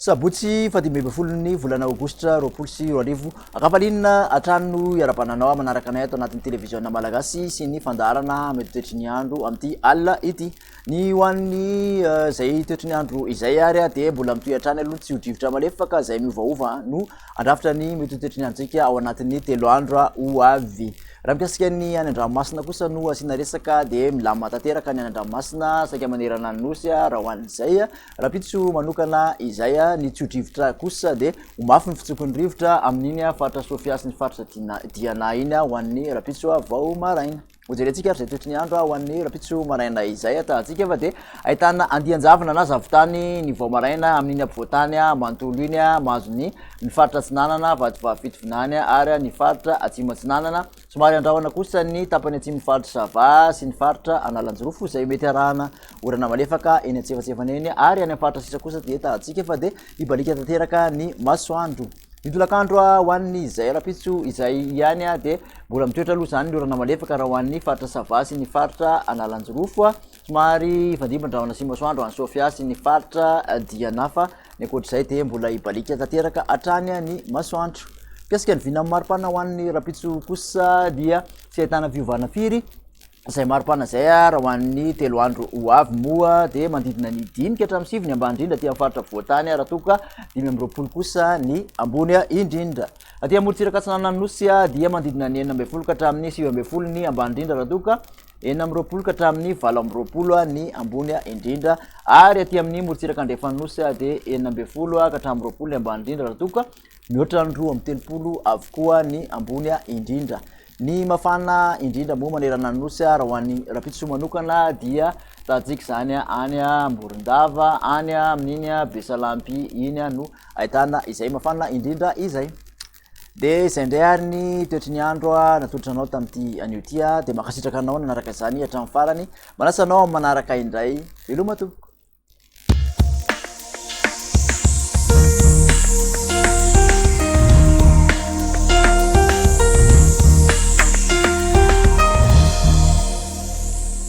Sabotsy faha-15 ny volana aogositra 2020. Ankafaliana hatrany no iarahabana anao manaraka anay ato anatin'ny televiziona malagasy sy ny fandaharana mety toetry ny andro amin'ity alina ity. Ny ho an'ny izay toetry ny andro izay ary dia mbola mitohy hatrany aloha ny tsio-drivotra malefaka izay miovaova no handrafitra ny mety ho toetry ny androntsika ao anatin'ny 3 andro ho avy. Raha mikasika ny any an-dranomasina kosa no asiana resaka dia milamina tanteraka ny any an-dranomasina saika manerana ny nosy raha ho an'izay. Rahampitso manokana izay, ny tsio-drivotra kosa dia ho mafy ny fitsoky ny rivotra amin'iny faritra Sofia sy ny faritra Diana iny ho an'ny rahampitso vao maraina. Hojerentsika ary izay toetry ny andro ho an'ny rahampitso maraina izay. Atahantsika fa dia ahitana andian-javona na zavon-tany ny vao maraina amin'iny ampovoan-tany manontolo iny, mahazo ny ny faritra atsinanana, Vatovavy Fitovinany ary ny faritra atsimo atsinanana. Somary andrahona kosa ny tapany atsimon'ny faritra Sava sy ny faritra Analanjirofo izay mety arahana orana malefaka eny antsefatsefany eny ary any amin'ny faritra sisa kosa dia hitantsika fa dia hibaliaka tanteraka ny masoandro. Ny tolakandro ho an'ny izay rahampitso izay ihany dia mbola mitoetra aloha izany ny orana malefaka raha ho an'ny faritra Sava sy ny faritra Analanjirofo. Somary hifandimby ny rahona sy masoandro any Sofia sy ny faritra Diana fa ny ankoatr'izay dia mbola hibaliaka tanteraka hatrany ny masoandro. Mikasika ny vinan'ny maripana ho an'ny rahampitso kosa dia tsy ahitana fiovana firy izay maripana izay raha ho an'ny 3 andro ho avy moa dia manodidina ny 5 ka hatramin'ny 9 ny ambany indrindra aty amin'ny faritra afovoan-tany raha toa ka 25 kosa ny ambony indrindra. Aty amorontsiraka atsinanan'ny nosy dia manodidina ny 16 ka hatramin'ny 19 ny ambany indrindra raha toa ka 26 ka hatramin'ny 28 ny ambony indrindra ary aty amin'ny morontsiraka andrefan'ny nosy dia 16 ka hatramin'ny 20 ny ambany indrindra raha toa ka mihoatra ny 32 avokoa ny ambony indrindra. Ny mafana indrindra moa manerana ny nosy raha ho an'ny rahampitso manokana dia hitantsika izany any Morondava, any amin'iny Besalampy iny no ahitana izay mafana indrindra izay. Dia izay indray ary ny toetry ny andro natolotra anao tamin'ity anio ity dia mankasitraka anao nanaraka izany hatramin'ny farany. Manasa anao amin'ny manaraka indray. Veloma tompoko.